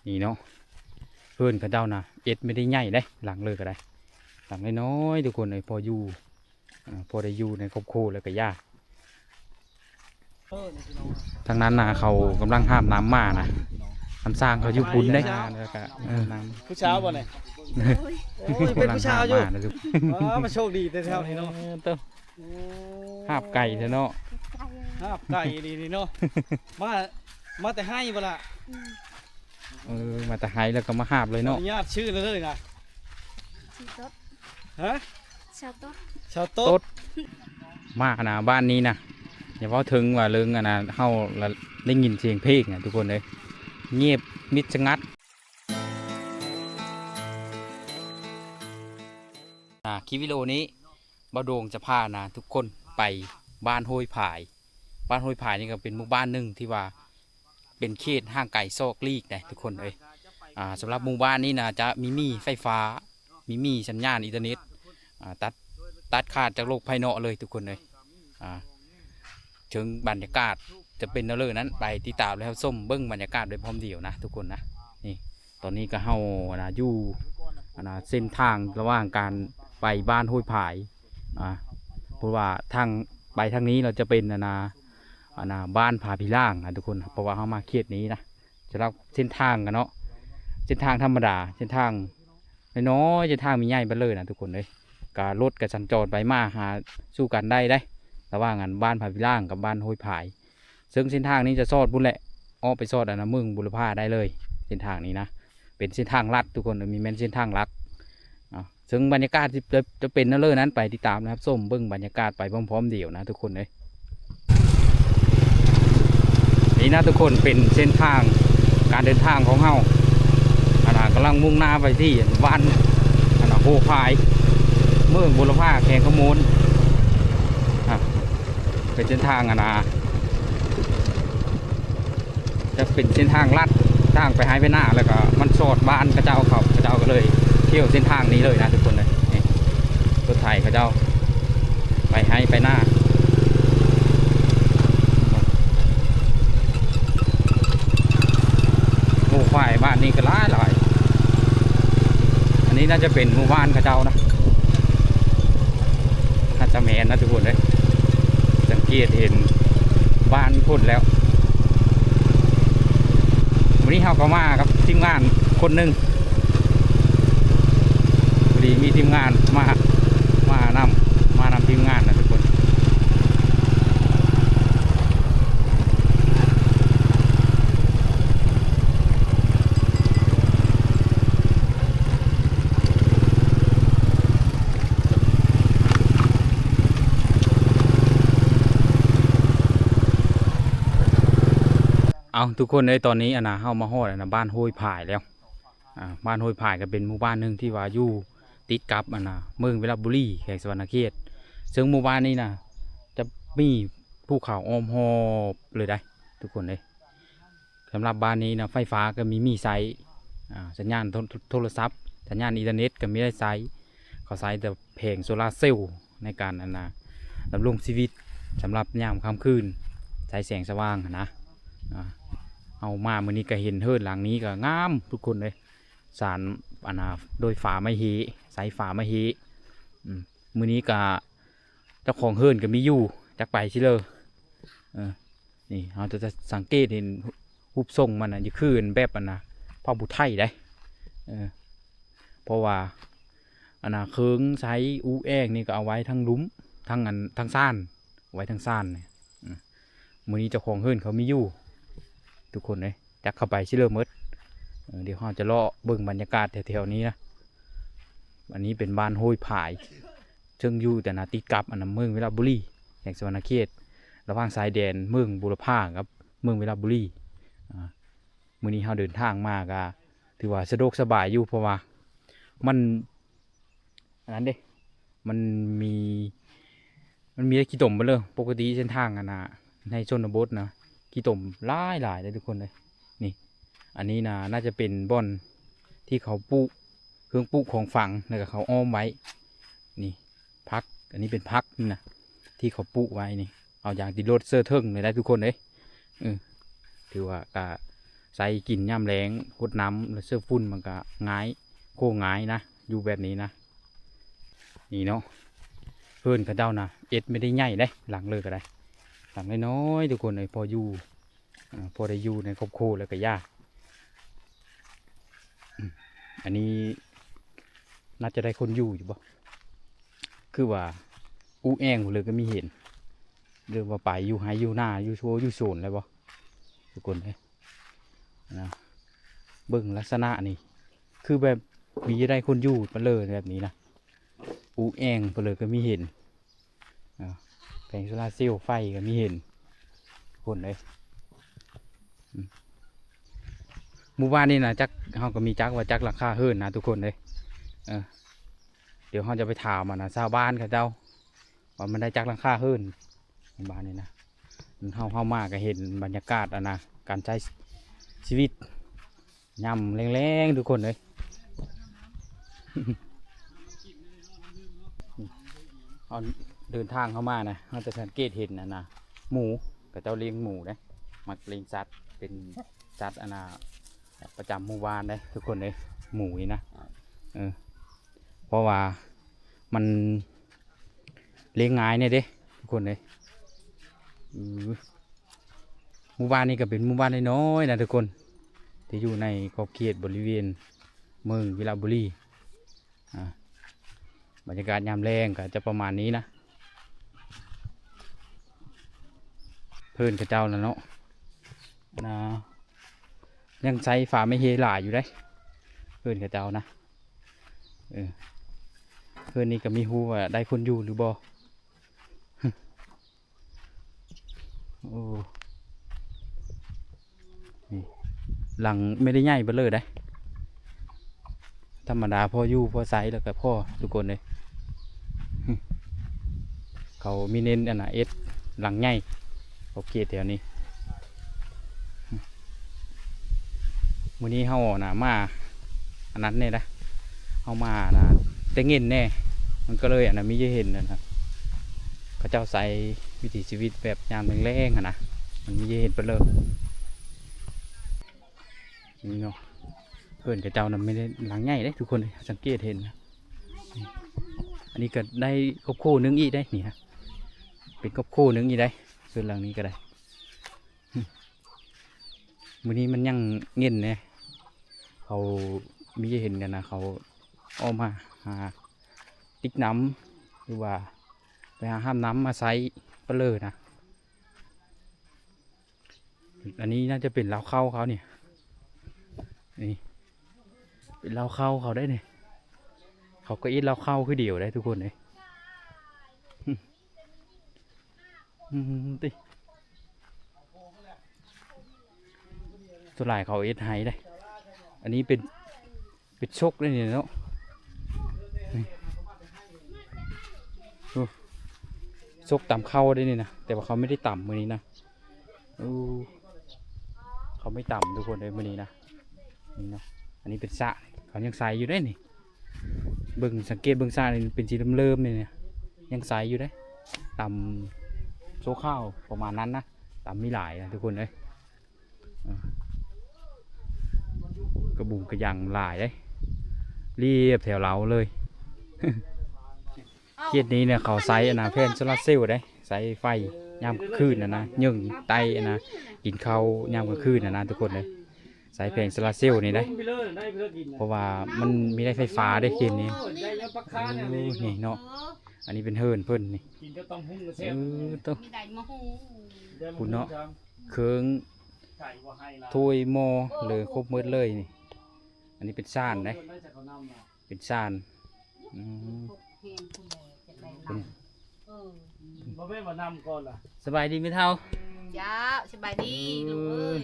ນີ້ເນາະ ເຮືອນເຂົາເຈົ້ານະ ເຮັດບໍ່ໄດ້ໃຫຍ່ເດ້ ຫຼັງເລີກະໄດ້ ຫຼັງນ້ອຍໆ ທຸກຄົນເອີຍ ພໍຢູ່ ອ່າ ພໍໄດ້ຢູ່ໃນຄອບຄົວແລ້ວກະຢ່າ. ທາງນັ້ນນະ ເຂົາກຳລັງຫາບນ້ຳໝານະ ນ້ຳສ້າງເຂົາຢູ່ພຸ້ນເດ້ ແລ້ວກະ ເອີ ຜູ້ສາວບໍ່ນີ້? ໂອ້ຍ ເປັນຜູ້ສາວຢູ່ ກຳລັງຫາບໝານະ ອໍ ມາໂຊກດີແທ້ໆ ນີ້ເນາະ ເອີ ໂຕ ໂອ້ ຫາບໄກແທ້ເນາະ ຫາບໄກອີ່ຫຼີນີ້ເນາະ ມາ ມາແຕ່ໄຮ່ບໍ່ລະ? ອືມ ເອີ ມາແຕ່ໄຮ່ແລ້ວກໍມາຫາບເລີຍເນາະ ອະນຸຍາດຊື່ເລີຍນະ ຊື່ຕົດ ຮະ? ຊາວຕົດ ຊາວຕົດ ຕົດ ມານະ ບ້ານນີ້ນະ ຢ່າເວົ້າເຖິງວ່າເລື່ອງອັນນະ ເຮົາລະໄດ້ຍິນສຽງເພງນະ ທຸກຄົນເອີຍ ງຽບມິດສະຫງັດ. ອ່າ ຄລິບວິດີໂອນີ້ ບ່າວໂດງຈະພານະ ທຸກຄົນໄປບ້ານຫ້ວຍຜາຍ ບ້ານຫ້ວຍຜາຍນີ້ກໍເປັນໝູ່ບ້ານໜຶ່ງທີ່ວ່າ ເປັນເຂດຫ່າງໄກສອກຫຼີກໄດ໋ທຸກຄົນເອີຍ. ອ່າ ສຳລັບໝູ່ບ້ານນີ້ນະ ຈະມີມີໄຟຟ້າ ມີມີສັນຍານອິນເຕີເນັດ ອ່າ ຕັດ ຕັດຂາດຈາກໂລກພາຍນອກເລີຍທຸກຄົນເອີຍ. ອ່າ ເຖິງບັນຍາກາດຈະເປັນແນວເລີນັ້ນ ໄປຕິດຕາມ ແລະ ຮັບຊົມເບິ່ງບັນຍາກາດໄປພ້ອມດຽວນະທຸກຄົນນະ. ນີ້ ຕອນນີ້ກໍເຮົາ ອັນນະ ຢູ່ ອັນນະ ເສັ້ນທາງລະຫວ່າງການໄປບ້ານຫ້ວຍຜາຍ ອ່າ ເພາະວ່າທາງ ໄປທາງນີ້ລະຈະເປັນ ອັນນະ ອັນນະ ບ້ານຜາຜີລ່າງນະທຸກຄົນ ເພາະວ່າເຮົາມາເຂດນີ້ນະ. ສຳລັບເສັ້ນທາງກະເນາະ ເສັ້ນທາງທຳມະດາ ເສັ້ນທາງນ້ອຍໆ ເສັ້ນທາງມີໃຫຍ່ເບິດເລີຍນະທຸກຄົນເອີຍ. ກະລົດກະສັນຈອນໄປມາຫາສູ່ກັນໄດ້ເດ້ ລະຫວ່າງອັນບ້ານຜາຜີລ່າງກັບບ້ານຫ້ວຍຜາຍ. ເຊິ່ງເສັ້ນທາງນີ້ຈະສອດພຸ້ນແຫຼະ ອອກໄປສອດອັນນະ ເມືອງບຸລະພາໄດ້ເລີຍ. ເສັ້ນທາງນີ້ນະ ເປັນເສັ້ນທາງລັດທຸກຄົນ ແມ່ນເສັ້ນທາງຫຼັກ. ເຊິ່ງບັນຍາກາດຈະ ຈະເປັນແນວເລີນັ້ນ ໄປຕິດຕາມ ແລະ ຮັບຊົມເບິ່ງບັນຍາກາດໄປພ້ອມໆດຽວນະທຸກຄົນເອີຍ. ນີ້ນະທຸກຄົນ ເປັນເສັ້ນທາງການເດີນທາງຂອງເຮົາ ອັນນະ ກຳລັງມຸ່ງໜ້າໄປທີ່ບ້ານ ອັນນະ ໂພພາຍ ເມືອງບຸລະພາ ແຂວງຄຳມ່ວນ. ອ່າ ເປັນເສັ້ນທາງ ອັນນະ ຈະເປັນເສັ້ນທາງລັດ ທາງໄປໄຮ່ໄປນາ ແລ້ວກໍມັນສອດບ້ານເຂົາເຈົ້າ ເຂົາ ເຂົາເຈົ້າກໍເລີຍທ່ຽວເສັ້ນທາງນີ້ເລີຍນະທຸກຄົນເອີຍ. ນີ້ ລົດໄຖເຂົາເຈົ້າໄປໄຮ່ໄປນາ. ໂອ້ ຄວາຍບ້ານນີ້ກໍຫຼາຍໆ. ອັນນີ້ໜ້າຈະເປັນໝູ່ບ້ານເຂົາເຈົ້ານະ ໜ້າຈະແມ່ນນະທຸກຄົນເອີຍ. ສັງເກດເຫັນບ້ານຄົນແລ້ວ. ມື້ນີ້ເຮົາກໍມາກັບທີມງານຄົນໜຶ່ງ ພໍດີມີທີມງານມາ ມານຳ ມານຳທີມງານນະທຸກຄົນ. ເອົາ ທຸກຄົນເອີຍ ຕອນນີ້ ອັນນະ ເຮົາມາຮອດ ອັນນະ ບ້ານຫ້ວຍຜາຍແລ້ວ. ອ່າ ບ້ານຫ້ວຍຜາຍກໍເປັນໝູ່ບ້ານໜຶ່ງທີ່ວ່າຢູ່ຕິດກັບ ອັນນະ ເມືອງວິລະບູລີ ແຂວງສະຫວັນນະເຂດ. ເຊິ່ງໝູ່ບ້ານນີ້ນະ ຈະມີພູເຂົາອ້ອມຮອບເລີຍໄດ໋ທຸກຄົນເອີຍ. ສຳລັບບ້ານນີ້ນະ ໄຟຟ້າກໍມີມີໃຊ້ ອ່າ ສັນຍານໂທ ໂທລະສັບ ສັນຍານອິນເຕີເນັດກໍມີໄດ້ໃຊ້. ເຂົາໃຊ້ແຕ່ແຜງໂຊລາເຊວໃນການ ອັນນະ ດຳລົງຊີວິດ ສຳລັບຍາມຄ່ຳຄືນ ໃຊ້ແສງສະຫວ່າງຫັ້ນນະ. ອ່າ ເຮົາມາມື້ນີ້ກໍເຫັນເຮືອນຫຼັງນີ້ກໍງາມທຸກຄົນເລີຍ. ສານ ອັນນະ ໂດຍຝາໄມ້ເຮ ໃຊ້ຝາໄມ້ເຮ. ອືມ ມື້ນີ້ກະເຈົ້າຂອງເຮືອນກະມີຢູ່ ຈັກໄປຊິເລີ. ເອີ ນີ້ເຮົາຈະ ຈະສັງເກດເຫັນຮູບຊົງມັນນະ ຈະຄືແບບ ອັນນະ ພະຜູ້ໄທໃດ໋. ເອີ ເພາະວ່າ ອັນນະ ເຄີງໃຊ້ອູແອງນີ້ກໍເອົາໄວ້ທາງລຸ່ມ ທາງ ອັນ ທາງຊານ ໄວ້ທາງຊານນີ້. ອືມ ມື້ນີ້ເຈົ້າຂອງເຮືອນເຂົາມີຢູ່ ທຸກຄົນເອີຍ. ຈັກເຂົ້າໄປຊິເລີໝົດ. ເອີ ດຽວເຮົາຈະເລາະເບິ່ງບັນຍາກາດແຖວໆນີ້ນະ. ອັນນີ້ເປັນບ້ານຫ້ວຍຜາຍ ເຊິ່ງຢູ່ແຕ່ນະ ຕິດກັບ ອັນນະ ເມືອງວິລະບູລີ ແຂວງສະຫວັນນະເຂດ ລະຫວ່າງຊາຍແດນເມືອງບຸລະພາກັບເມືອງວິລະບູລີ. ອ່າ ມື້ນີ້ເຮົາເດີນທາງມາກະຖືວ່າສະດວກສະບາຍຢູ່ ເພາະວ່າມັນ ອັນນັ້ນເດ້ ມັນມີ ມັນມີແຕ່ຂີ້ຕົມເບິດເລີຍ. ປົກກະຕິເສັ້ນທາງ ອັນນະ ໃນຊົນນະບົດນະ ຂີ້ຕົມຫຼາຍໆເດ້ທຸກຄົນເອີຍ. ນີ້ ອັນນີ້ນະ ໜ້າຈະເປັນບ່ອນທີ່ເຂົາປູກເຄື່ອງປູກຂອງຝັງ ແລ້ວກໍເຂົາອ້ອມໄວ້. ນີ້ ຜັກ ອັນນີ້ເປັນຜັກນີ້ນະ ທີ່ເຂົາປູກໄວ້ນີ້ ເອົາຢາງຕິດລົດເຊີເທິງເລີຍໄດ໋ທຸກຄົນເອີຍ. ເອີ ຖືວ່າກະ ໃສ່ກິນຍາມແລງ ຫົດນ້ຳ ແລ້ວເຊື້ອຝຸ່ນມັນກະງ່າຍ ໂຄງ່າຍນະ ຢູ່ແບບນີ້ນະ. ນີ້ເນາະ ເຮືອນເຂົາເຈົ້ານະ ເຮັດບໍ່ໄດ້ໃຫຍ່ເດ້ ຫຼັງເລີກະໄດ້ ຫຼັງນ້ອຍໆ ທຸກຄົນເອີຍ ພໍຢູ່ ອາ ພໍໄດ້ຢູ່ໃນຄອບຄົວແລ້ວກະຢ່າ. ອືມ ອັນນີ້ໜ້າຈະໄດ້ຄົນຢູ່ຢູ່ບໍ່? ຄືວ່າອູແອ່ງພຸ້ນເລີຍກະມີເຫັນ ຫຼືວ່າໄປຢູ່ໄຮ່ຢູ່ນາ ຢູ່ໂຊ ຢູ່ສວນແລ້ວບໍ່ ທຸກຄົນເອີຍນະ. ເບິ່ງລັກສະນະນີ້ ຄືແບບມີໄດ້ຄົນຢູ່ເບີດແບບນີ້ນະ ປູແອ່ງເບີດກະມີເຫັນ ອາ ແຜງໂຊລາເຊວ ໄຟກະມີເຫັນ ທຸກຄົນເອີຍ. ອືມ ໝູ່ບ້ານນີ້ນະ ຈັກ ເຮົາກະມີຈັກວ່າຈັກຫຼັງຄາເຮືອນນະ ທຸກຄົນເອີຍ. ເອີ ດຽວເຮົາຈະໄປຖາມ ອັນນະ ຊາວບ້ານເຂົາເຈົ້າ ວ່າມັນໄດ້ຈັກຫຼັງຄາເຮືອນ ບ້ານນີ້ນະ. ເຮົາ ເຮົາມາກະເຫັນບັນຍາກາດ ອັນນະ ການໃຊ້ຊີວິດຍາມແລງໆ ທຸກຄົນເອີຍ. ເຮົາເດີນທາງເຂົ້າມານະ ເຮົາຈະສັງເກດເຫັນ ອັນນະ ໝູ ເຂົາເຈົ້າລ້ຽງໝູເດ້ ມັກລ້ຽງສັດ ເປັນສັດ ອັນນະ ປະຈຳໝູ່ບ້ານເດ້ ທຸກຄົນເອີຍ ໝູນີ້ນະ. ເອີ ເພາະວ່າມັນລ້ຽງງ່າຍແດ່ເດ້ ທຸກຄົນເອີຍ. ອື ໝູ່ບ້ານນີ້ກະເປັນໝູ່ບ້ານນ້ອຍໆ ນະ ທຸກຄົນ ທີ່ຢູ່ໃນຂອບເຂດບໍລິເວນເມືອງວິລະບູລີ. ອາ ບັນຍາກາດຍາມແລງກະຈະປະມານນີ້ນະ ເຮືອນເຂົາເຈົ້ານະເນາະ ນະ ຍັງໃຊ້ຝາໄມ້ເຮຫຼາຍຢູ່ເດ້ ເຮືອນເຂົາເຈົ້ານະ. ເອີ ເຮືອນນີ້ກະມີຮູ້ວ່າໄດ້ຄົນຢູ່ຫຼືບໍ່. ໂອ້ ນີ້ ຫຼັງບໍ່ໄດ້ໃຫຍ່ເບີດເລີຍເດ້ ທຳມະດາພໍຢູ່ພໍໃຊ້ແລ້ວກະພໍ ທຸກຄົນເອີຍ. ເຂົາມີເນັ້ນ ອັນນະ ເຮັດຫຼັງໃຫຍ່ ຂອບເຂດແຖວນີ້. ມື້ນີ້ເຮົາ ອັນນະ ມາ ອັນນັ້ນແດ່ນະ ເຮົາມາ ອັນນະ ແຕ່ເຢັນແດ່ ມັນກະເລີຍ ອັນນະ ມີຈະເຫັນ ອັນນະ ເຂົາເຈົ້າໃຊ້ວິຖີຊີວິດແບບຍາມແລງໆ ຫັ້ນນະ ມັນມີຈະເຫັນເບີດເລີຍ. ນີ້ເນາະ ເຮືອນເຂົາເຈົ້ານະ ມີແຕ່ຫຼັງໃຫຍ່ເດ້ ທຸກຄົນເອີຍ ສັງເກດເຫັນນະ. ອັນນີ້ກະໄດ້ຄອບຄົວໜຶ່ງອີກເດ້ ນີ້ນະ ເປັນຄອບຄົວໜຶ່ງອີກເດ້ ເຮືອນຫຼັງນີ້ກະໄດ້. ມື້ນີ້ມັນຍັງເຢັນແດ່ ເຂົາມີເຫັນກັນນະ ເຂົາອອກມາຫາຕິກນ້ຳ ຫຼືວ່າໄປຫາຫາບນ້ຳມາໃຊ້ປະເລີນະ. ອັນນີ້ໜ້າຈະເປັນເລົ້າເຂົ້າເຂົານີ້ ນີ້ ເປັນເລົ້າເຂົ້າເຂົາໄດ໋ນີ້ ເຂົາກະເຮັດເລົ້າເຂົ້າຄືດຽວໄດ໋ ທຸກຄົນເອີຍ. ອືມ ຕິ ສ່ວນຫຼາຍເຂົາເຮັດໄຮ່ເດ້ ອັນນີ້ເປັນ ເປັນສົກເດ້ນີ້ເນາະ. ນີ້ ໂອ້ ສົກຕຳເຂົ້າເດ້ນີ້ນະ ແຕ່ວ່າເຂົາບໍ່ໄດ້ຕຳມື້ນີ້ນະ. ໂອ້ ເຂົາບໍ່ຕຳ ທຸກຄົນເອີຍ ມື້ນີ້ນະ. ນີ້ເນາະ ອັນນີ້ເປັນສະ ເຂົາຍັງໃສ່ຢູ່ເດ້ນີ້ ເບິ່ງ ສັງເກດເບິ່ງສະນີ້ເປັນສີເລີ່ມໆ ນີ້ນະ ຍັງໃສ່ຢູ່ເດ້. ຕຳຊົ່ວຄາວປະມານນັ້ນນະ ຕຳມີຫຼາຍນະ ທຸກຄົນເອີຍ. ອາ ກະບຸງກະຫຍັງຫຼາຍເດ້ ລຽບແຖວລາວເລີຍ. ເຂດນີ້ນະ ເຂົາໃຊ້ ອັນນະ ແຜງໂຊລາເຊວເດ້ ໃຊ້ໄຟຍາມກາງຄືນຫັ້ນນະ ເຍິງໄຕ້ ອັນນະ ກິນເຂົ້າຍາມກາງຄືນຫັ້ນນະ ທຸກຄົນເອີຍ. ໃຊ້ແຜງໂຊລາເຊວນີ້ໄດ໋ ເພາະວ່າມັນມີໄດ້ໄຟຟ້າເດ້ເຂດນີ້. ໂອ້ ນີ້ເນາະ ອັນນີ້ເປັນເຮືອນເພິ່ນນີ້ ກິນກັບຕຳຫຸ່ງກະແຊບ. ເອີ ໂຕ ມີໄດ້ມາຫຸ່ງ ພຸ້ນເນາະ ເຄື່ອງ ຖ້ວຍໝໍ້ເລີຍ ຄົບໝົດເລີຍນີ້. ອັນນີ້ເປັນຊານເດ້ ເປັນຊານ. ອືມ ບໍ່ແມ່ນວ່ານຳກ່ອນລະ. ສະບາຍດີແມ່ເຖົ້າ. ເຈົ້າ ສະບາຍດີ ເອີ ລູກເອີຍ.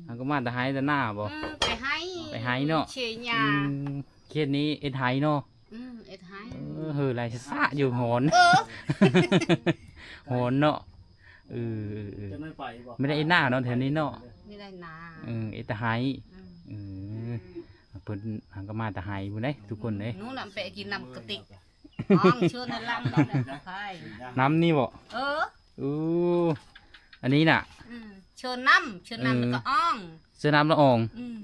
ເຮົາກະມາແຕ່ໄຮ່ແຕ່ນາບໍ? ເອີ ໄປໄຮ່ ໄປໄຮ່ເນາະ ເຊຍາ. ອືມ ເຂດນີ້ເຮັດໄຮ່ເນາະ. ອືມ ເຮັດໄຮ່. ເອີ ເຮີຫຼາຍຊະໆຢູ່ ຮ້ອນ. ເອີ ຮ້ອນເນາະ. ເອີ ເອີ ເອີ ບໍ່ໄດ້ເຮັດນາເນາະ ແຖວນີ້ເນາະ ມີໄດ້ນາ. ເອີ ເຮັດແຕ່ໄຮ່. ອືມ ເອີ ເພິ່ນຫາກະມາແຕ່ໄຮ່ພຸ້ນເດ້ ທຸກຄົນເດ້. ໜູນຳໄປກິນນ້ຳກະຕິກ ອ້ອງ ເຊີນໃນລຳນີ້ນະ ນ້ຳນີ້ບໍ? ເອີ ເອີ ອັນນີ້ນະ. ອືມ ເຊີນນ້ຳ ເຊີນນ້ຳ ເອີ ແລ້ວກະອ້ອງ. ເສືອນ້ຳລະອອງ. ອືມ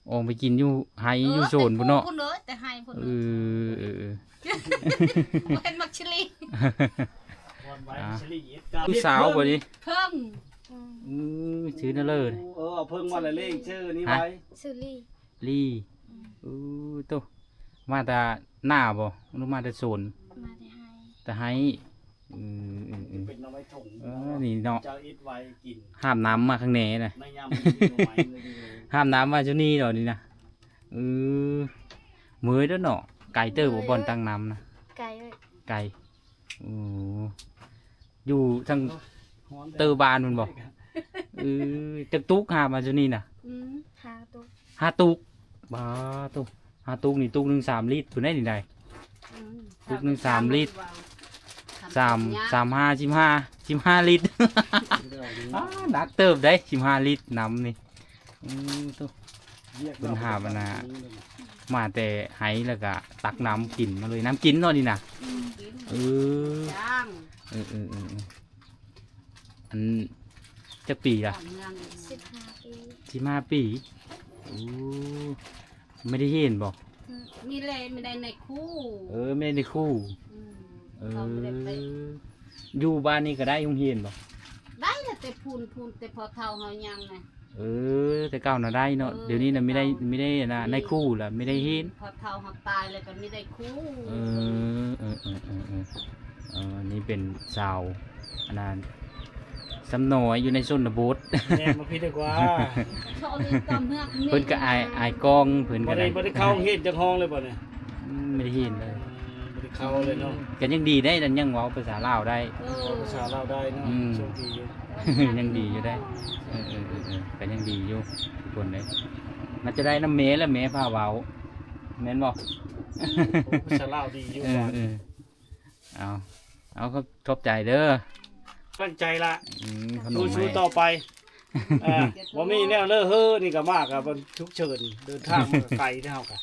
ອອກໄປກິນຢູ່ໄຮ່ຢູ່ໂຊນພຸ້ນເນາະ. ເອີ ພຸ້ນເລີຍ ແຕ່ໄຮ່ພຸ້ນ. ເອີ ເອີ ເອີ ບໍ່ເຫັນໝາກສາລີ. ບ່ອນໄວ້ ອ່າ ສາລີເຮັດການ ຜູ້ສາວບໍ່ນີ້? ເພິ່ງ. ອືມ ຊື່ນັ້ນເລີຍ. ເອີ ເອົາເພິ່ງມາລະເລງຊື່ນີ້ໄວ້. ຊື່ລີ. ລີ. ອືມ ໂອ້ ໂຕ ມາແຕ່ນາບໍ່ ຫຼືມາແຕ່ໂຊນ? ມາແຕ່ໄຮ່. ແຕ່ໄຮ່. ອືມ ອືມ ອືມ ເປັນໜໍ່ໄມ້ຖົງ. ເອີ ນີ້ເນາະ ເຈົ້າເຮັດໄວ້ກິນ ຫາບນ້ຳມາຂ້າງແໜ່ນະ ໃນຍາມມີໜໍ່ໄມ້ມື້ນີ້ເລີຍ. ຫາບນ້ຳມາຈຸນີ້ເນາະນີ້ນະ. ເອີ ເມື່ອຍເດີເນາະ. ໄກເຕີບບໍ່ ບ່ອນຕັກນ້ຳນະ? ໄກ ໄກ. ໂອ້ ຢູ່ທາງເຕີບ້ານພຸ້ນບໍ່? ເອີ ຈັກຕຸກຫາບມາຈຸນີ້ນະ? ອືມ ຫ້າຕຸກ. ຫ້າຕຸກ. ບາ ຕຸກ ຫ້າຕຸກນີ້ ຕຸກໜຶ່ງສາມລິດພຸ້ນໃດ໋ນີ້ໃດ. ອືມ ຕຸກໜຶ່ງສາມລິດ. ສາມ ສາມຫ້າ ສິບຫ້າ ສິບຫ້າລິດ. ອ່າ ໜັກເຕີບໃດ໋ ສິບຫ້າລິດນ້ຳນີ້. ອືມ ໂຕ ເພິ່ນຫາບອັນນ່າ ມາແຕ່ໄຮ່ແລ້ວກະຕັກນ້ຳກິນມາເລີຍ. ນ້ຳກິນເນາະນີ້ນະ. ອືມ ກິນ. ເອີ ຈ້າງ. ເອີ ເອີ ເອີ ເອີ ອັນ ຈັກປີລະ? ສິບຫ້າປີ. ສິບຫ້າປີ. ໂອ້ ໄມ່ໄດ້ຮຽນບໍ່? ອືມ ມີແລ ໄມ່ໄດ້ນາຍຄູ. ເອີ ແມ່ນນາຍຄູ. ອືມ ເອີ ເຂົາບໍ່ໄດ້ໄປ. ຢູ່ບ້ານນີ້ກໍໄດ້ໂຮງຮຽນບໍ່? ໄດ້ລະ ແຕ່ພຸ້ນ ພຸ້ນ ແຕ່ພໍ່ເຖົ້າເຮົາຍັງນະ. ເອີ ແຕ່ເກົ່ານະໄດ້ເນາະ. ເອີ ດຽວນີ້ນະມີໄດ້ ແຕ່ເກົ່າ ມີໄດ້ນະ ມີ ນາຍຄູລະ ມີໄດ້ຮຽນ. ອືມ ພໍເຖົ້າເຮົາຕາຍແລ້ວກໍມີໄດ້ຄູ. ເອີ ເອີ ເອີ ເອີ ເອີ ເອີ ເອີ ນີ້ເປັນສາວ ອັນນັ້ນ ຊຳນ້ອຍຢູ່ໃນຊົນນະບົດ. ແມ່ນ ມາພີດດີກວ່າ. ເພິ່ນກໍອາຍ ອາຍກ້ອງ ເພິ່ນກໍໄດ້ ບໍ່ໄດ້ ບໍ່ໄດ້ເຂົ້າໂຮງຮຽນຈັກຫ້ອງເລີຍບໍ່ນີ້? ອືມ ບໍ່ໄດ້ຮຽນເລີຍ. ບໍ່ໄດ້ເຂົ້າເລີຍເນາະ. ກໍຍັງດີໄດ໋ ນັ້ນຍັງເວົ້າພາສາລາວໄດ້. ເອີ ເວົ້າພາສາລາວໄດ້ເນາະ. ອືມ ໂຊກດີຢູ່. ຍັງດີຢູ່ໄດ໋. ເອີ ເອີ ເອີ ເອີ ກໍຍັງດີຢູ່ທຸກຄົນເດ້. ໜ້າຈະໄດ້ນຳແມ່ລະ ແມ່ພາເວົ້າ ແມ່ນບໍ່? ໂອ້ ພາສາລາວດີຢູ່. ເອີ ເອີ ເອົາ ເອົາ ຂອບ ຂອບໃຈເດີ. ຕັ້ງໃຈລະ. ອືມ ຂະໜົມ ສູ້ໆຕໍ່ໄປ. ເອີ ບໍ່ມີແນວເລີເຮີນີ້ກໍມາກັບມັນສຸກເສີນ ເດີນທາງມາກໍໄກເດ້ເຮົາກໍ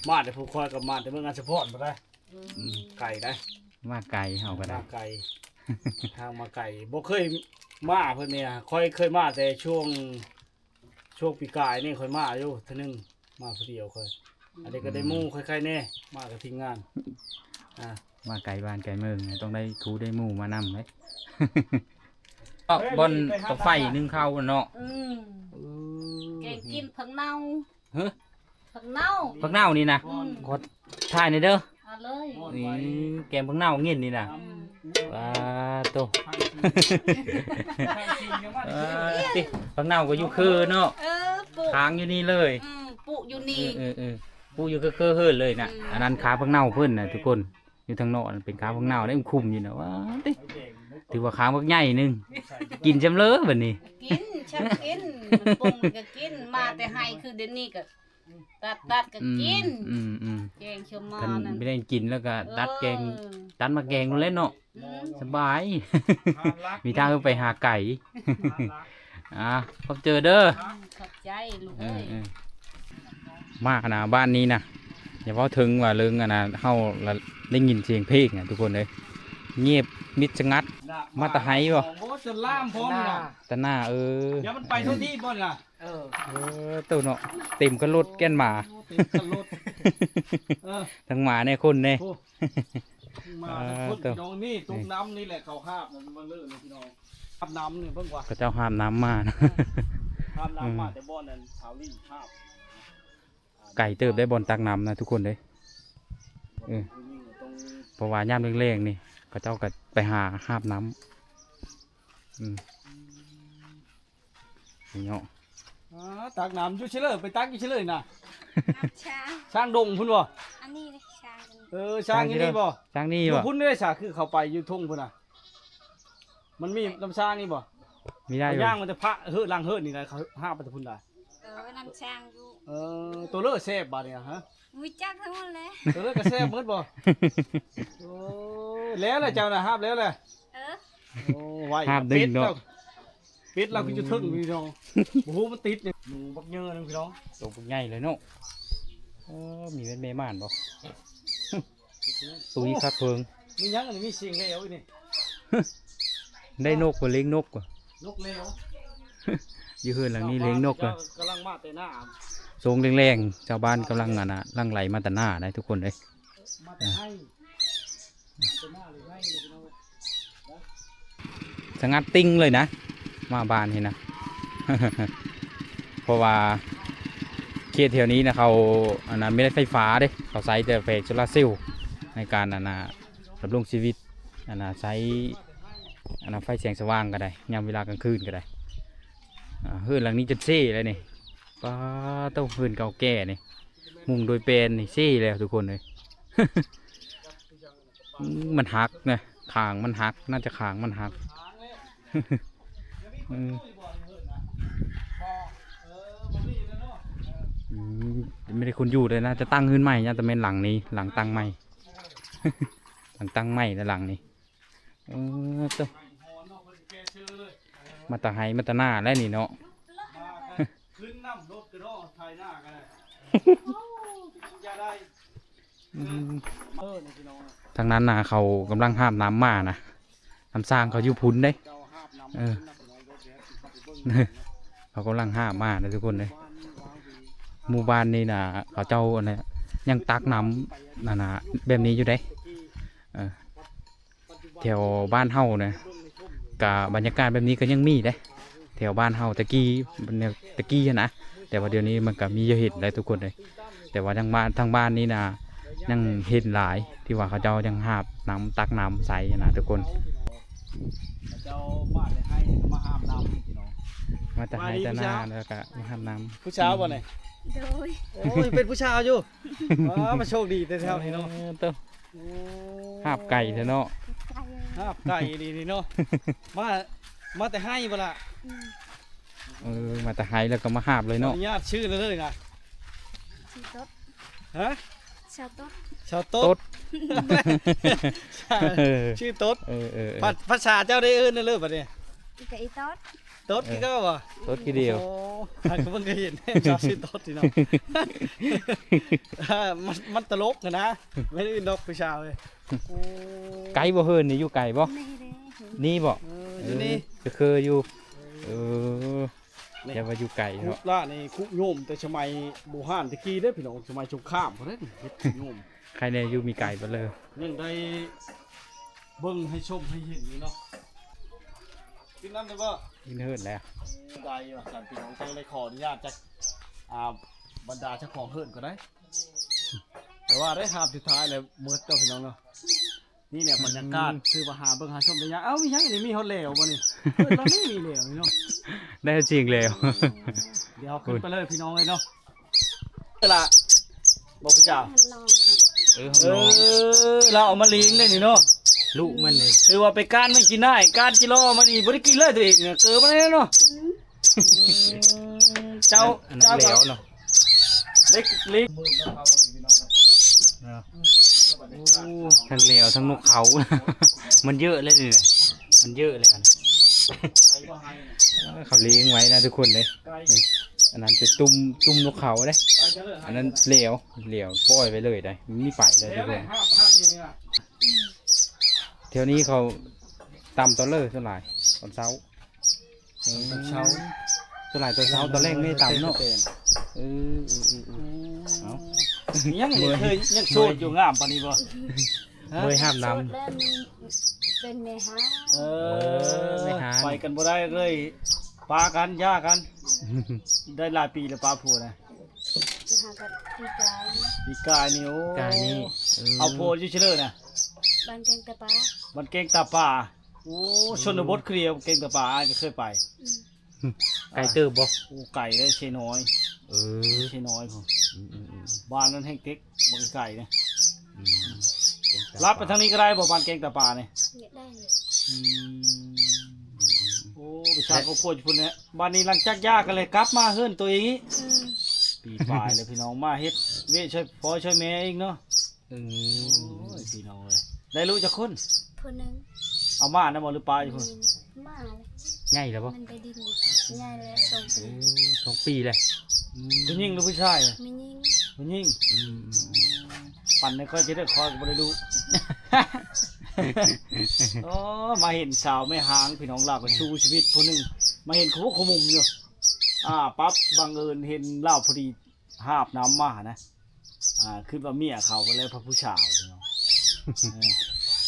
ມາແຕ່ພູຄອຍກໍມາແຕ່ເມືອງອັດສະພອນພຸ້ນໄດ໋. ອືມ ອືມ ໄກໄດ໋. ມາໄກ ເຮົາກໍໄດ້ ມາໄກ ທາງມາໄກ ບໍ່ເຄີຍມາເພິ່ນນີ້. ຂ້ອຍເຄີຍມາແຕ່ຊ່ວງ ຊ່ວງປີກາຍນີ້ຂ້ອຍມາຢູ່ເທື່ອໜຶ່ງ ມາຜູ້ດຽວຂ້ອຍ. ອືມ ອັນນີ້ກໍໄດ້ໝູ່ຂ້ອຍໄຄແດ່ ມາກັບທີມງານ. ອ່າ ມາໄກບ້ານໄກເມືອງ ຕ້ອງໄດ້ຄູ່ໄດ້ໝູ່ມານຳເດ້. ອອກບ່ອນກອງໄຟໜຶ້ງເຂົ້າເນາະ. ອືມ ເອີ ແກງກິນຜັກເນົ່າ. ເຮີ ຜັກເນົ່າ ຜັກເນົ່ານີ້ນະ. ອືມ ຂໍຖ່າຍໜ່ອຍເດີ. ເອົາເລີຍ. ນີ້ແກງຜັກເນົ່າກິນນີ້ນະ. ອືມ ວ້າໂຕ ເອີ ຕິ ຜັກເນົ່າກໍຢູ່ເຄີເນາະ. ເອີ ປູກ ຄ້າງຢູ່ນີ້ເລີຍ. ອືມ ປູກຢູ່ນີ້. ເອີ ເອີ ປູກຢູ່ເຄີໆເຮີນເລີຍນະ. ອືມ ອັນນັ້ນຄາຜັກເນົ່າເພິ່ນນະທຸກຄົນ. ຢູ່ທາງນອກນັ້ນເປັນຄາຜັກເນົ່າໄດ໋ ມັນຄຸມຢູ່ນະ. ວ້າຕິ ຖືວ່າຄາບັກໃຫຍ່ໜຶ່ງ. ກິນຊ່ຳເລີບັດນີ້. ກິນ ຊ່ຳກິນ. ມັນປຸງກໍກິນ ມາແຕ່ໄຮ່ຄືດຽວນີ້ກໍ ຕັດ ຕັດກໍກິນ. ອືມ ອືມ ອືມ ແກງຊະມານັ້ນ ຄັນບໍ່ໄດ້ກິນແລ້ວກໍຕັດແກງ. ເອີ ຕັດມາແກງໂລດແຫຼະເນາະ. ອືມ ສະບາຍ. ມີທາງໄປຫາໄກ່. ອ່າ ຂອບໃຈເດີ. ອືມ ຂອບໃຈລູກເອີຍ. ເອີ ເອີ ມາຂະໜາດບ້ານນີ້ນະ ຢ່າເວົ້າເຖິງວ່າເລື່ອງອັນນະ ເຮົາລະໄດ້ຍິນສຽງເພງນະທຸກຄົນເອີຍ. ງຽບມິດສະຫງັດ. ມາແຕ່ໄຮ່ບໍ່? ໂອ້ ຈົນລາມພ້ອມນີ້ນະ. ຕາໜ້າ ເອີ ຢ່າມັນໄປທົ່ວທີ່ບໍ່ນີ້ນະ. ເອີ ເອີ ໂຕເນາະ ເຕັມຄັນລົດແກ່ນໝາ. ໂອ້ ເຕັມຄັນລົດ. ເອີ ທັງໝາແດ່ຄົນແດ່. ໂອ້ ໝາທັງຄົນ. ເອີ ໂຕ ພີ່ນ້ອງ ນີ້ຕຸກນ້ຳນີ້ແຫຼະ ເຂົາຫາບມັນມາເລີຍພີ່ນ້ອງ. ຫາບນ້ຳນີ້ເບິ່ງວ່າ ເຂົາເຈົ້າຫາບນ້ຳມານະ. ເອີ ຫາບນ້ຳມາ ອືມ ແຕ່ບ່ອນນັ້ນ ຊາວລີຫາບ. ໄກເຕີບໄດ໋ ບ່ອນຕັກນ້ຳນະທຸກຄົນເດ້. ເອີ ເພາະວ່າຍາມແລງໆນີ້ ເຂົາເຈົ້າກໍໄປຫາຫາບນ້ຳ. ອືມ ນີ້ເນາະ. ອ່າ ຕັກນ້ຳຢູ່ເຊີຍເລີຍ ໄປຕັກຢູ່ເຊີຍເລີຍນະ. ນ້ຳຊ້າງ ຊ້າງດົງພຸ້ນບໍ່? ອັນນີ້ຊ້າງ. ເອີ ຊ້າງຢູ່ນີ້ບໍ່? ຊ້າງນີ້ບໍ່? ຢູ່ພຸ້ນເດ້ ສາ ຄືເຂົ້າໄປຢູ່ທົ່ງພຸ້ນນະ. ມັນມີນ້ຳຊ້າງນີ້ບໍ່? ມີໄດ້ຢູ່. ຍ່າງມາແຕ່ພະເຮີດຫຼັງເຮີດນີ້ນະ ເຂົາຫາບໄປແຕ່ພຸ້ນດາ. ເອີ ນ້ຳຊ້າງຢູ່. ເອີ ໂຕເລີແຊບບາດນີ້ນະ. ຮະ ຮູ້ຈັກທັງໝົດແຫຼະ. ໂຕເລີກໍແຊບໝົດບໍ່? ໂອ້ ແລ້ວແຫຼະ ເຈົ້ານະ ຫາບແລ້ວແຫຼະ. ເອີ ໂອ້ ໄວ ຫາບດຶງເນາະ. ເປັດລາວຄືຢູ່ເທິງພີ່ນ້ອງ. ບໍ່ຮູ້ມັນຕິດຫຍັງ. ໝູບັກເຍີໜຶ່ງພີ່ນ້ອງ. ໂຕບັກໃຫຍ່ເລີຍເນາະ. ເອີ ມີແມ່ນແມ່ມ່ານບໍ່? ຕຸ້ຍຄັກເພິ່ງ. ມີຫຍັງອັນນີ້? ມີສຽງແຫຼວອີກນີ້. ໄດ້ນົກບໍ່? ລ້ຽງນົກບໍ່? ນົກແຫຼວ. ຢູ່ເຮືອນຫຼັງນີ້ລ້ຽງນົກເລີຍ. ກຳລັງມາແຕ່ນາ. ໂຊງແລງໆ ຊາວບ້ານກຳລັງ ອັນນ່າ ຫຼັ່ງໄຫຼມາແຕ່ນາໄດ໋ທຸກຄົນເອີຍ. ມາແຕ່ໄຮ່ ມາແຕ່ນາເລີຍ ໄຮ່ເລີຍພີ່ນ້ອງ. ສະຫງັດຕິ່ງເລີຍນະ ມາບ້ານນີ້ນະ ເພາະວ່າເຂດແຖວນີ້ນະ ເຂົາ ອັນນັ້ນ ບໍ່ໄດ້ໄຟຟ້າເດ້ ເຂົາໃຊ້ແຕ່ແຜງໂຊລາເຊວໃນການ ອັນນ່າ ດຳລົງຊີວິດ ອັນນ່າ ໃຊ້ ອັນນ່າ ໄຟແສງສະຫວ່າງກໍໄດ້ ຍາມເວລາກາງຄືນກໍໄດ້. ອ່າ ເຮືອນຫຼັງນີ້ຈົນເຊແລ້ວນີ້ ປາໂທ້ ເຮືອນເກົ່າແກ່ນີ້ ມຸງໂດຍແປ້ນນີ້ ເຊແລ້ວທຸກຄົນເອີຍ. ອືມ ມັນຫັກນະ ຄາງມັນຫັກ ໜ້າຈະຄາງມັນຫັກ. ອືມ ອືມ ບໍ່ໄດ້ຄົນຢູ່ເລີຍນະ ຈະຕັ້ງເຮືອນໃໝ່ ໜ້າຈະແມ່ນຫຼັງນີ້ ຫຼັງຕັ້ງໃໝ່ ຫຼັງຕັ້ງໃໝ່ແລ້ວຫຼັງນີ້. ເອີ ໂຕ ມາແຕ່ໄຮ່ມາແຕ່ນາແລ້ວນີ້ເນາະ. ຂຶ້ນນຳລົດກະເນາະ ໄຖນາກໍໄດ້ ຢ່າໄດ້. ອືມ ເອີ ນີ້ພີ່ນ້ອງ ທາງນັ້ນນະ ເຂົາກຳລັງຫາບນ້ຳມານະ ນ້ຳສ້າງເຂົາຢູ່ພຸ້ນເດ້. ເອີ ເຂົາກຳລັງຫາບມານະທຸກຄົນເອີຍ. ໝູ່ບ້ານນີ້ນະ ເຂົາເຈົ້າ ອັນນ່າ ຍັງຕັກນ້ຳ ອັນນ່າ ແບບນີ້ຢູ່ເດ້. ເອີ ແຖວບ້ານເຮົານະ ກະບັນຍາກາດແບບນີ້ກໍຍັງມີເດ້ ແຖວບ້ານເຮົາແຕ່ກີ້ ແນວແຕ່ກີ້ຫັ້ນນະ. ແຕ່ວ່າດຽວນີ້ມັນກໍມີໃຫ້ເຫັນແລ້ວທຸກຄົນເອີຍ. ແຕ່ວ່າທາງບ້ານ ທາງບ້ານນີ້ນະ ຍັງເຫັນຫຼາຍ ທີ່ວ່າເຂົາເຈົ້າຍັງຫາບນ້ຳ ຕັກນ້ຳໃສ່ຫັ້ນນະທຸກຄົນ. ເຂົາເຈົ້າມາແຕ່ໄຮ່ກໍມາຫາບນ້ຳພີ່ນ້ອງ ມາແຕ່ໄຮ່ແຕ່ນາ ແລ້ວກໍມາຫາບນ້ຳ. ຜູ້ສາວບໍ່ນີ້? ໂດຍ ໂອ້ຍ ເປັນຜູ້ສາວຢູ່. ວ້າ ມາໂຊກດີແທ້ໆນີ້ເນາະ. ເອີ ໂຕ ໂອ້ ຫາບໄກແທ້ເນາະ ຫາບໄກອີ່ຫຼີນີ້ເນາະ. ມາ ມາແຕ່ໄຮ່ບໍ່ລະ? ອືມ ເອີ ມາແຕ່ໄຮ່ແລ້ວກໍມາຫາບເລີຍເນາະ. ຂໍອະນຸຍາດຊື່ເລີຍນະ. ຊື່ຕົດ. ຮະ? ຊາວຕົດ ຊາວຕົດ ຕົດ ເອີ ຊື່ຕົດ. ເອີໆໆ ພາ ພາສາເຈົ້າໄດ້ເອີ້ນແນວເລີບັດນີ້? ອີກະອີຕົດ. ຕົດຄືເກົ່າບໍ່? ຕົດຄືດຽວ. ໂອ້ ຫາກະເບິ່ງກໍເຫັນ ເຈົ້າຊື່ຕົດນີ້ເນາະ. ມັນ ມັນຕະຫຼົກຫັ້ນນະ ແມ່ນອື່ນດອກຜູ້ສາວເອີຍ. ໂອ້ ໄກບໍ່ເຮືອນນີ້ ຢູ່ໄກບໍ່? ນີ້ເດ້ ນີ້ບໍ່? ເອີ ຢູ່ນີ້ ເອີ ກໍຄືຢູ່. ເອີ ແຕ່ວ່າຢູ່ໄກເນາະ. ຄຸລະນີ້ຄຸໂຍມແຕ່ສະໄໝບູຮານແຕ່ກີ້ເດ້ພີ່ນ້ອງ ສະໄໝສົງຄາມພຸ້ນເດ້ ເຮັດຄຸໂຍມ. ໃຄແນ່ຢູ່ມີໄກເບິດເລີຍ ຍັງໄດ້ເບິ່ງໃຫ້ຊົມໃຫ້ເຫັນຢູ່ເນາະ. ກິນນ້ຳໄດ້ບໍ່? ກິນເຮີດແລ້ວ ໄດ້ວ່າຊັ້ນພີ່ນ້ອງ. ຈັ່ງໄດ້ຂໍອະນຸຍາດຈາກ ອ່າ ບັນດາເຈົ້າຂອງເຮືອນກໍໄດ້ ແຕ່ວ່າໄດ້ຫາບສຸດທ້າຍແລ້ວໝົດເຈົ້າພີ່ນ້ອງເນາະ. ນີ້ແຫຼະບັນຍາກາດ ອືມ ຖືວ່າຫາເບິ່ງຫາຊົມໄດ້ຍາກ. ເອົ້າ ມີຫຍັງນີ້? ມີຮອດແຫຼວບໍ່ນີ້? ເອີ ລາວມີ ມີແຫຼວນີ້ເນາະ ໄດ້ຈິງແລ້ວ. ດຽວເຮົາຂຶ້ນໄປເລີຍພີ່ນ້ອງເອີຍເນາະ. ເອີລະ ບໍ່ຜູ້ສາວ ເອີ ເອີ ລາວເອົາມາລ້ຽງໄດ້ນີ້ເນາະ ລູກມັນນີ້. ຖືວ່າໄປການມັນກິນໄດ້ ການກິໂລມັນນີ້ບໍ່ໄດ້ກິນເລີຍຕົວເອງ ເກີບມາແລ້ວເນາະ. ເຈົ້າ ອັນນັ້ນແຫຼວເນາະ ເລັກ ເລັກ. ໂອ້ ທັງແຫຼວທັງນົກເຂົາ ມັນເຍອະແລ້ວນີ້ນະ ມັນເຍອະແລ້ວນະ. ເອີ ເຂົາລ້ຽງໄວ້ນະທຸກຄົນເດ້. ນີ້ ອັນນັ້ນເປັນຕຸ່ມ ຕຸ່ມນົກເຂົາເດ້ ອັນນັ້ນແຫຼວ ແຫຼວປ່ອຍໄວ້ເລີຍໄດ໋ ມັນມີໄປເລີຍທຸກຄົນ. ແຖວນີ້ເຂົາຕຳຕອນເລີ ສ່ວນຫຼາຍຕອນເຊົ້າ. ອືມ ຕອນເຊົ້າ ສ່ວນຫຼາຍຕອນເຊົ້າ ຕອນແລງບໍ່ໄດ້ຕຳເນາະ. ເອີ ເອີ ເອີ ເອີ ເອົ້າ ຍັງ ເມີຍ ເຄີຍ ຍັງໂສດຢູ່ ງາມປານນີ້ບໍ່? ຮະ? ເມີຍຫາບນ້ຳ ໂສດແລ້ວມີ ເປັນແມ່ຮ້າງ. ເອີ ເອີ ແມ່ຮ້າງ ໄປກັນບໍ່ໄດ້ເລີຍ ປາກັນ ຢ່າກັນ. ໄດ້ຫຼາຍປີແລ້ວປາຜົວນະ? ຫາກັນປີກາຍ ປີກາຍນີ້. ໂອ້ ປີກາຍນີ້ ເອີ ເອົາຜົວຢູ່ໃສເລີນະ? ບ້ານແກ້ງຕາປາ ບ້ານແກ້ງຕາປາ. ໂອ້ ອືມ ຊົນນະບົດຄືດຽວ ແກ້ງຕາປາ ອ້າຍກໍເຄີຍໄປ. ອືມ ໄກເຕີບບໍ່? ໂອ້ ໄກເດ້ ເຊນ້ອຍ. ເອີ ເຊນ້ອຍພຸ້ນ. ອືມໆໆ ບ້ານນັ້ນແຮ່ງເຕັກ ບໍ່ໄກເດ້. ອືມ ລັດໄປທາງນີ້ກໍໄດ້ບໍ່ ບ້ານແກ້ງຕາປານີ້? ໄດ້. ອືມ ໂອ້ ໄປສ້າງຄອບຄົວຢູ່ພຸ້ນແຫຼະ. ບາດນີ້ຫຼັງຈາກຢ່າກັນແລ້ວ ກັບມາເຮືອນຕົວເອງອີກ. ອືມ ປີປາຍແລ້ວພີ່ນ້ອງ ມາເຮັດວຽກຊ່ອຍພໍ່ຊ່ອຍແມ່ອີກເນາະ. ອືມ ໂອ້ຍ ພີ່ນ້ອງເອີຍ ໄດ້ລູກຈັກຄົນ? ຜູ້ໜຶ່ງ. ເອົາມານຳບໍ່ ຫຼືປະຢູ່ພຸ້ນ? ໝາ ໃຫຍ່ແລ້ວບໍ່? ມັນໄປດິນ ໃຫຍ່ແລ້ວ ສອງປີ. ໂອ້ ສອງປີແລ້ວ. ອືມ ຜູ້ຍິງຫຼືຜູ້ຊາຍ? ຜູ້ຍິງ. ຜູ້ຍິງ. ອືມ ປັ່ນໃຫ້ຂ້ອຍຈະໄດ້ ຂ້ອຍກໍບໍ່ໄດ້ລູກ. ໂອ້ ມາເຫັນສາວແມ່ຮ້າງ ພີ່ນ້ອງ ລາວກໍ ອືມ ສູ້ຊີວິດຜູ້ໜຶ່ງ ມາເຫັນຂະມຸກຂະມຸມຢູ່. ອ່າ ປັບ ບັງເອີນເຫັນລາວພໍດີຫາບນ້ຳມານະ ອ່າ ຄິດວ່າເມຍເຂົາໄປແລ້ວ ພະຜູ້ສາວເນາະ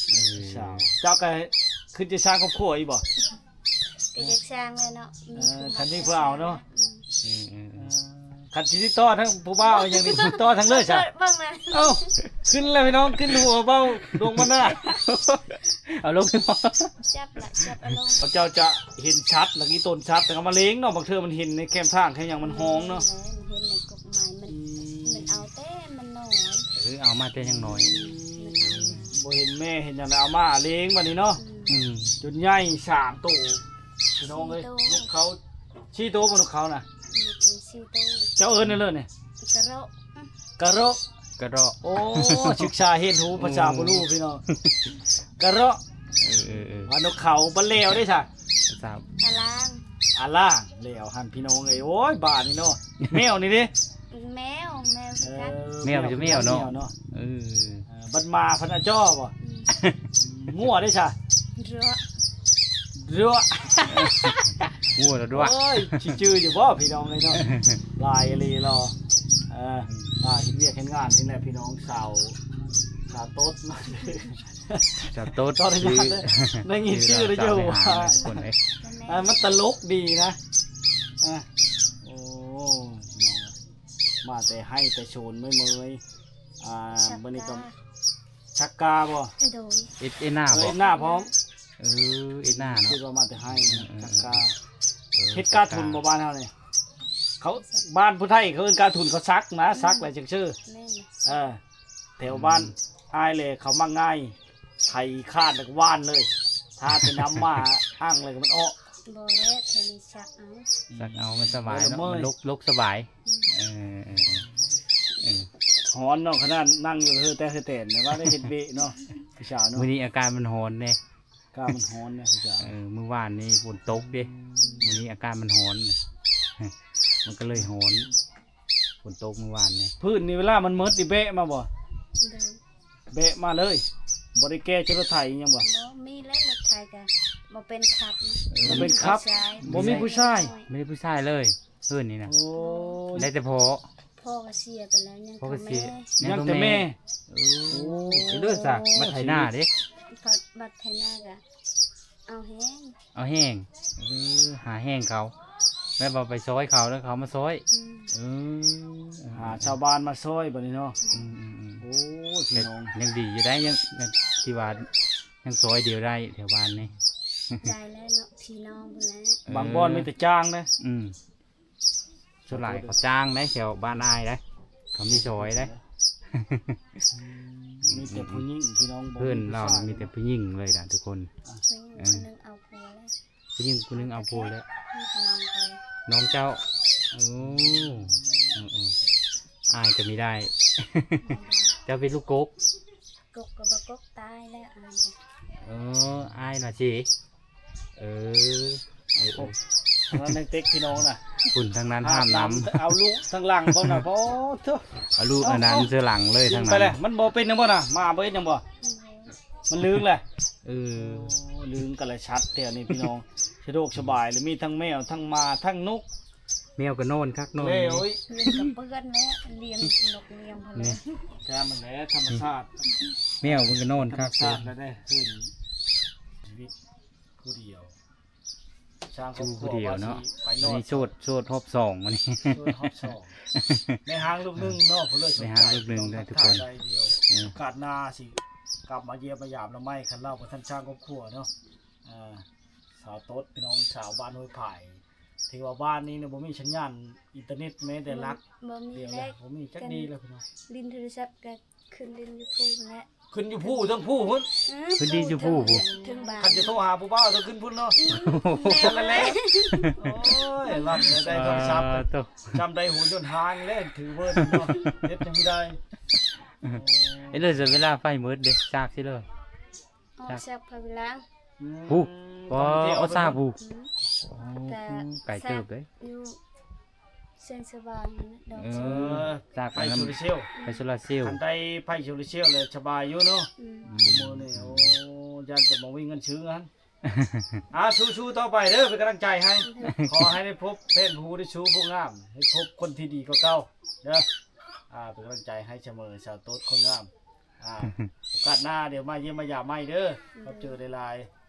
ເອີ ເອີ ຜູ້ສາວ ເຈົ້າກໍຄິດຈະສ້າງຄອບຄົວອີກບໍ່? ກໍຢາກສ້າງແຫຼະເນາະ ເອີ ມີຜູ້ ຄັນມີຜູ້ເອົາເນາະ ອືມ ອືມໆໆ ເອີ ຄັນຊິຕິດຕໍ່ທາງຜູ້ບ່າວຫຍັງນີ້ ຕິດຕໍ່ທາງເລີຍຊະ ເບິ່ງນະ ເອົ້າ ຂຶ້ນແລ້ວພີ່ນ້ອງ ຂຶ້ນຫົວເບົາ ລົງມາໜ້າ ເອົາລົງ ຈັບລະ ຈັບເອົາລົງ ເຂົາເຈົ້າຈະເຫັນສັດ ລະມີຕົ້ນສັດ ແຕ່ເອົາມາລ້ຽງເນາະ ບາງເທື່ອມັນເຫັນໃນແຄມທາງແຄມຫຍັງມັນຮ້ອງເນາະ ແມ່ນແຫຼະ ມັນເຫັນໃນກົກໄມ້ ມັນ ອືມ ມັນເອົາແຕ່ມັນນ້ອຍ ເອີ ເອົາມາແຕ່ຍັງນ້ອຍ ອືມ ມັນເອົາ ບໍ່ເຫັນແມ່ເຫັນຫຍັງແລ້ວ ເອົາມາລ້ຽງບັດນີ້ເນາະ ອືມ ອືມ ຈົນໃຫຍ່ສາມໂຕ ພີ່ນ້ອງເອີຍ ສີ່ໂຕ ນົກເຂົາ ສີ່ໂຕບໍ່ນົກເຂົານະ? ນົກມີສີ່ໂຕ ເຈົ້າເອີ້ນແນວເລີຍນີ້ ກະເຣາະ ກະເຣາະ ກະເຣາະ ໂອ້ ສຶກສາຮຽນຮູ້ພາສາບໍ່ຮູ້ພີ່ນ້ອງ ກະເຣາະ ເອີໆໆ ວ່ານົກເຂົາ ບັດແລ້ວເດ້ຊະ ພາສາ ອາລ່າງ ອາລ່າງ ແລ້ວຫັ້ນພີ່ນ້ອງເອີຍ ໂອ້ຍ ບາດນີ້ເນາະ ແມວນີ້ເດ້ ແມວ ແມວຄືກັນ ເອີ ແມວຄືແມວເນາະ ແມວເນາະ ເອີ ເອີ ບັດໝາພັນອາຈໍ້ບໍ່? ອືມ ງົວເດ້ຊະ? ເຣາະ ເຣາະ ງົວລະດ້ວຍ ໂອ້ຍ ຊິຈື່ຢູ່ບໍ່ພີ່ນ້ອງເອີຍເນາະ ຫຼາຍອີ່ຫຼີເນາະ ເອີ ອ່າ ເຮັດວຽກເຮັດງານນີ້ແຫຼະພີ່ນ້ອງ ສາວ ສາວໂຕດ ສາວໂຕດ ຂໍອະນຸຍາດເດີ ໄດ້ຍິນຊື່ແລ້ວຢູ່ ອ່າ ມັນຕະຫຼົກດີນະ ອ່າ ໂອ້ ພີ່ນ້ອງ ມາແຕ່ໄຮ່ແຕ່ໂຊນເມີຍ ອ່າ ສັກກາ ມື້ນີ້ກໍສັກກາບໍ່? ໂດຍ ເຮັດ ເຮັດນາບໍ່? ເຮັດນາພ້ອມ ເອີ ເຮັດນາເນາະ ຄິດວ່າມາແຕ່ໄຮ່ ເອີໆໆ ສັກກາ ເອີ ເຮັດກາທຸນບໍ່ ສັກກາ ບ້ານເຮົານີ້ ເຂົາ ບ້ານຜູ້ໄທເຂົາເອີ້ນກາທຸນ ເຂົາສັກນະ ອືມ ສັກແລ້ວຈັ່ງຊື່ ແມ່ນ ເອີ ແຖວບ້ານ ອືມ ອ້າຍແຫຼະ ເຂົາມັກງ່າຍ ໄຖຄາດແລ້ວກໍຫວ່ານເລີຍ ທາແຕ່ນ້ຳມາອັ່ງເລີຍກໍມັນອອກ ບໍ່ແລ້ວ ແຖວນີ້ສັກເອົາ ສັກເອົາ ມັນສະບາຍເນາະ ມັນຫຼົກ ຫຼົກສະບາຍ ອືມ ເອີ ເອີ ເອີ ເອີ ຮ້ອນເນາະ ຂະໜາດນັ່ງຢູ່ເຮີແຕ່ເຮີແຕນ ແຕ່ວ່າໄດ້ເຮັດເວະເນາະ ຜູ້ສາວເນາະ ມື້ນີ້ອາກາດມັນຮ້ອນແດ່ ອາກາດມັນຮ້ອນເດ້ ເອີ ມື້ວານນີ້ຝົນຕົກເດ້ ອືມ ມື້ນີ້ອາກາດມັນຮ້ອນ ມັນກໍເລີຍຮ້ອນ ຝົນຕົກມື້ວານນີ້ ພື້ນນີ້ເວລາມັນໝົດນີ້ແບະມາບໍ່? ໂດຍ ແບະມາເລີຍ ບໍ່ໄດ້ແກ່ໃສ່ລົດໄຖຫຍັງບໍ່? ບໍ່ ມີແລ້ວລົດໄຖກໍບໍ່ເປັນຂັບນະ ເອີ ບໍ່ເປັນຂັບ ບໍ່ມີຜູ້ຊາຍ ບໍ່ມີຜູ້ຊາຍເລີຍ ເຮືອນນີ້ນະ ໂອ້ຍ ໄດ້ແຕ່ພໍ່ ພໍ່ກໍເສຍໄປແລ້ວ ຍັງແຕ່ແມ່ ຍັງແຕ່ແມ່ ເອີ ໂອ້ ເດີຊະ ບັດໄຖນາເດ້ ບັດໄຖນາກໍເອົາແຮງ ເອົາແຮງ ເອີ ຫາແຮງເຂົາ ແບບວ່າໄປຊ່ອຍເຂົາ ແລ້ວເຂົາມາຊ່ອຍ ອືມ ເອີ ຫາຊາວບ້ານມາຊ່ອຍບັດນີ້ເນາະ ອືມໆໆ ໂອ້ຍ ພີ່ນ້ອງ ຍັງດີຢູ່ໄດ໋ ຍັງ ຍັງ ທີ່ວ່າຍັງຊ່ອຍດຽວໄດ້ແຖວບ້ານນີ້ ໄດ້ແລ້ວເນາະ ພີ່ນ້ອງພຸ້ນແຫຼະ ເອີ ບາງບ່ອນມີແຕ່ຈ້າງເດ້ ອືມ ສ່ວນຫຼາຍເຂົາຈ້າງໄດ໋ ແຖວບ້ານອ້າຍໄດ໋ ເຂົາມີຊອຍໄດ໋ ມີແຕ່ຜູ້ຍິງພີ່ນ້ອງ ເພື່ອນລາວມີແຕ່ຜູ້ຍິງເລີຍນະທຸກຄົນ ຜູ້ຍິງ ເອີ ຜູ້ຍິງຜູ້ໜຶ່ງເອົາຜົວແລ້ວ ຜູ້ຍິງຜູ້ໜຶ່ງເອົາຜົວແລ້ວ ນ້ອງເຂົາ ນ້ອງເຈົ້າ ໂອ້ ເອີໆ ອ້າຍກໍມີໄດ້ ເຈົ້າເປັນລູກກົກ ກົກກໍບໍ່ກົກ ຕາຍແລ້ວອ້າຍກໍ ເອີ ອ້າຍນະຊິ ເອີ ເອີ ໂອ້ ອັນນັ້ນຍັງເຕັກພີ່ນ້ອງນະ ພຸ້ນທາງນັ້ນຫ້າມນຳ ເອົາລູກທາງຫຼັງພ້ອມນະ ໂອ້ໂທ້ ເອົາລູກອັນນັ້ນເສືອຫຼັງເລີຍທາງນັ້ນ ໄປແລ້ວ ມັນບໍ່ເປັນຫຍັງບໍ່ນະ ໝາບໍ່ເຮັດຫຍັງບໍ່ ອືມ ມັນລຶງແຫຼະ ເອີ ໂອ້ ລຶງກັນລະຊັດແທ້ນີ້ພີ່ນ້ອງ ສະດວກສະບາຍເລີຍ ມີທັງແມວ ທັງໝາ ທັງນົກ ແມວກໍນອນຄັກນອນແນ່ ໂອ້ຍ ເຮືອນກໍເປື້ອນແລ້ວ ລ້ຽງນົກລ້ຽງເພິ່ນ ນີ້ ແທ້ມັນແຫຼະ ທຳມະຊາດ ແມວມັນກໍນອນຄັກ ທຳມະຊາດແລ້ວໄດ້ ຄືນຊີວິດຜູ້ດຽວ ສ້າງຄອບຄົວ ຢູ່ຜູ້ດຽວເນາະ ວ່າຊິໄປລອດ ອັນນີ້ໂສດ ໂສດຮອບສອງ ອັນນີ້ ໂສດຮອບສອງ ໄດ້ຮ້າງລູກໜຶ່ງເນາະ ຜູ້ເລີຍສົນໃຈ ໄດ້ຮ້າງລູກໜຶ່ງເດີທຸກຄົນ ໄດ້ດຽວ ເອີ ໂອກາດໜ້າຊິກັບມາຢ້ຽມມາຢາມລະໄມ້ ຄັນລາວບໍ່ທັນສ້າງຄອບຄົວເນາະ ອ່າ ສາວໂຕດ ພີ່ນ້ອງ ສາວບ້ານຫ້ວຍຜາຍ ຖືວ່າບ້ານນີ້ນະ ບໍ່ມີສັນຍານອິນເຕີເນັດແມ້ແຕ່ຫຼັກ ບໍ່ມີແລ້ວ ບໍ່ມີຈັກດີແລ້ວພີ່ນ້ອງ ຫຼິ້ນໂທລະສັບກໍຂຶ້ນຫຼິ້ນຢູ່ພູ້ນແຫຼະ ຂຶ້ນຢູ່ພູ້ ເທິງພູ້ພຸ້ນ ເອີ ຂຶ້ນດິນຢູ່ພູ້ພຸ້ນ ເທິງບ້ານ ຄັນຈະໂທຫາຜູ້ບ່າວຕ້ອງຂຶ້ນພຸ້ນເນາະ ອືມ ນັ້ນແຫຼະ ໂອ້ຍ ລັດແລ້ວໄດ້ໂທລະສັບ ອ່າ ໂທ້ ຈຳໄດ້ຫູຍົນຫາງແລ້ວ ຖືເວີນເນາະ ເຮັດຫຍັງບໍ່ໄດ້ ເອີ ເອີ ເລີຍເວລາໄຟໝົດເດ້ ຊາກຊິເລີຍ ອອກຈາກພະວິລາງ ອືມ ຜູ້ ບໍ່ ອອກຊາກຜູ້ ອືມ ໂອ້ ແຕ່ໄກເຕີບເດ້ ຢູ່ແສງສະຫວ່າງນັ້ນນະ ດອກ ເອີ ຈາກໄຟໂຊລາເຊວ ໄຟໂຊລາເຊວ ຄັນໄດ້ໄຟໂຊລາເຊວແລ້ວສະບາຍຢູ່ເນາະ ອືມ ອືມ ມື້ນີ້ ໂອ້ ຢ້ານແຕ່ບໍ່ມີເງິນຊື້ຫັ້ນ ອ່າ ສູ້ໆຕໍ່ໄປເດີ ເປັນກຳລັງໃຈໃຫ້ ຂໍໃຫ້ໄດ້ພົບແຟນຜູ້ທີ່ຊູ້ຜູ້ງາມ ໃຫ້ພົບຄົນທີ່ດີກວ່າເກົ່າເດີ ອ່າ ເປັນກຳລັງໃຈໃຫ້ສະເໝີ ສາວໂຕດຄົນງາມ ອ່າ ໂອກາດໜ້າດຽວມາຢ້ຽມມາຢາມໃໝ່ເດີ ຂອບໃຈຫຼາຍໆ.